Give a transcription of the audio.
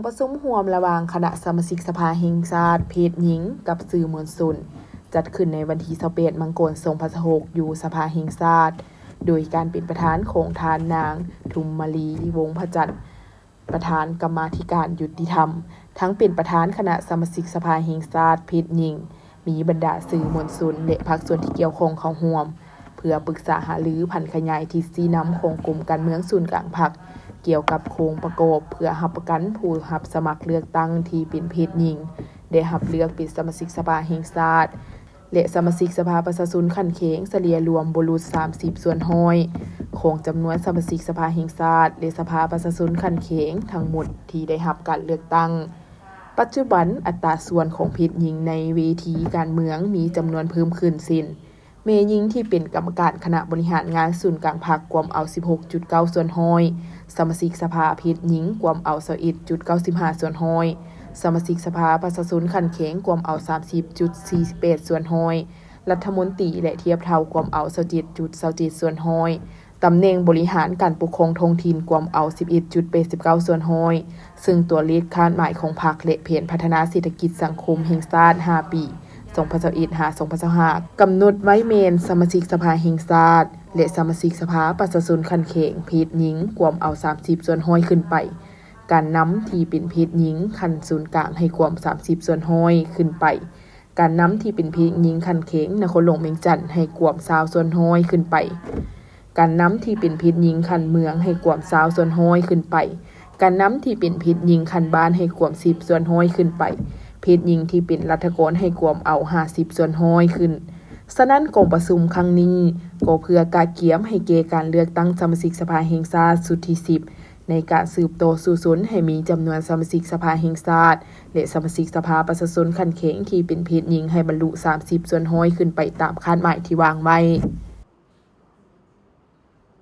ປະຊຸມຮ່ວມລະຫວ່າງຄະນະສະມາຊິກສະພາແຫ່ງຊາດເພດຍິງກັບສື່ມວນຊົນ ຈັດຂຶ້ນໃນວັນທີຊາວແປດ ມັງກອນ ສອງພັນຊາວຫົກ ຢູ່ສະພາແຫ່ງຊາດ ໂດຍການເປັນປະທານຂອງທ່ານນາງ ທຸມມະລີ ວົງພະຈັນ ປະທານກຳມາທິການຍຸຕິທຳ, ທັງເປັນປະທານຄະນະສະມາຊິກສະພາແຫ່ງຊາດເພດຍິງ, ມີບັນດາສື່ມວນຊົນ ແລະ ພາກສ່ວນທີ່ກ່ຽວຂ້ອງເຂົ້າຮ່ວມ ເພື່ອປຶກສາຫາລືຜັນຂະຫຍາຍທິດຊີ້ນຳຂອງກົມການເມືອງສູນກາງພັກ ກ່ຽວກັບໂຄງປະກອບເພື່ອຮັບປະກັນຜູ້ຮັບສະໝັກເລືອກຕັ້ງທີ່ເປັນເພດຍິງ ໄດ້ຮັບເລືອກເປັນສະມາຊິກສະພາແຫ່ງຊາດ ແລະ ສະມາຊິກສະພາປະຊາຊົນຂັ້ນແຂວງ ສະເລ່ຍລວມບໍ່ຫຼຸດສາມສິບສ່ວນຮ້ອຍຂອງຈຳນວນສະມາຊິກສະພາແຫ່ງຊາດ ແລະ ສະພາປະຊາຊົນຂັ້ນແຂວງທັງໝົດທີ່ໄດ້ຮັບການເລືອກຕັ້ງ. ປັດຈຸບັນ, ອັດຕາສ່ວນຂອງເພດຍິງໃນເວທີການເມືອງມີຈຳນວນເພີ່ມຂຶ້ນເຊັ່ນ: ແມ່ຍິງທີ່ເປັນກຳມະການຄະນະບໍລິຫານງານສູນກາງພັກກວມເອົາສິບຫົກຈຸດເກົ້າສ່ວນຮ້ອຍ, ສະມາຊິກສະພາເພດຍິງກວມເອົາຊາວເອັດຈຸດເກົ້າສິບຫ້າສ່ວນຮ້ອຍ, ສະມາຊິກສະພາປະຊາຊົນຂັ້ນແຂວງກວມເອົາສາມສິບຈຸດສີ່ສິບແປດສ່ວນຮ້ອຍ, ລັດຖະມົນຕີ ແລະ ທຽບເທົ່າກວມເອົາຊາວເຈັດຈຸດຊາວເຈັດສ່ວນຮ້ອຍ. ຕຳແໜ່ງບໍລິຫານການປົກຄອງທ້ອງຖິ່ນກວມເອົາສິບເອັດຈຸດແປດສິບເກົ້າສ່ວນຮ້ອຍ, ເຊິ່ງຕົວເລກຄາດໝາຍຂອງພັກ ແລະ ແຜນພັດທະນາເສດຖະກິດສັງຄົມແຫ່ງຊາດຫ້າປີ ສອງພັນຊາວເອັດ ຫາ ສອງພັນຊາວຫ້າ ກຳນົດໄວ້ແມ່ນສະມາຊິກສະພາແຫ່ງຊາດ ແລະ ສະມາຊິກສະພາປະຊາຊົນຂັ້ນແຂວງເພດຍິງກວມເອົາສາມສິບສ່ວນຮ້ອຍຂຶ້ນໄປ, ການນຳທີ່ເປັນເພດຍິງຂັ້ນສູນກາງໃຫ້ກວມສາມສິບສ່ວນຮ້ອຍຂຶ້ນໄປ, ການນຳທີ່ເປັນເພດຍິງຂັ້ນແຂວງນະຄອນຫຼວງວຽງຈັນໃຫ້ກວມຊາວສ່ວນຮ້ອຍຂຶ້ນໄປ, ການນຳທີ່ເປັນເພດຍິງຂັ້ນເມືອງໃຫ້ກວມຊາວສ່ວນຮ້ອຍຂຶ້ນໄປ, ການນຳທີ່ເປັນເພດຍິງຂັ້ນບ້ານໃຫ້ກວມສິບສ່ວນຮ້ອຍຂຶ້ນໄປ, ເພດຍິງທີ່ເປັນລັດຖະກອນໃຫ້ກວມເອົາຫ້າສິບສ່ວນຮ້ອຍຂຶ້ນ. ສະນັ້ນ, ກອງປະຊຸມຄັ້ງນີ້ກໍເພື່ອກະກຽມໃຫ້ແກ່ການເລືອກຕັ້ງສະມາຊິກສະພາແຫ່ງຊາດຊຸດທີສິບ ໃນການສືບຕໍ່ສູ້ຊົນໃຫ້ມີຈຳນວນສະມາຊິກສະພາແຫ່ງຊາດ ແລະ ສະມາຊິກສະພາປະຊາຊົນຂັ້ນແຂວງທີ່ເປັນເພດຍິງໃຫ້ບັນລຸສາມສິບສ່ວນຮ້ອຍຂຶ້ນໄປຕາມຄາດໝາຍທີ່ວາງໄວ້.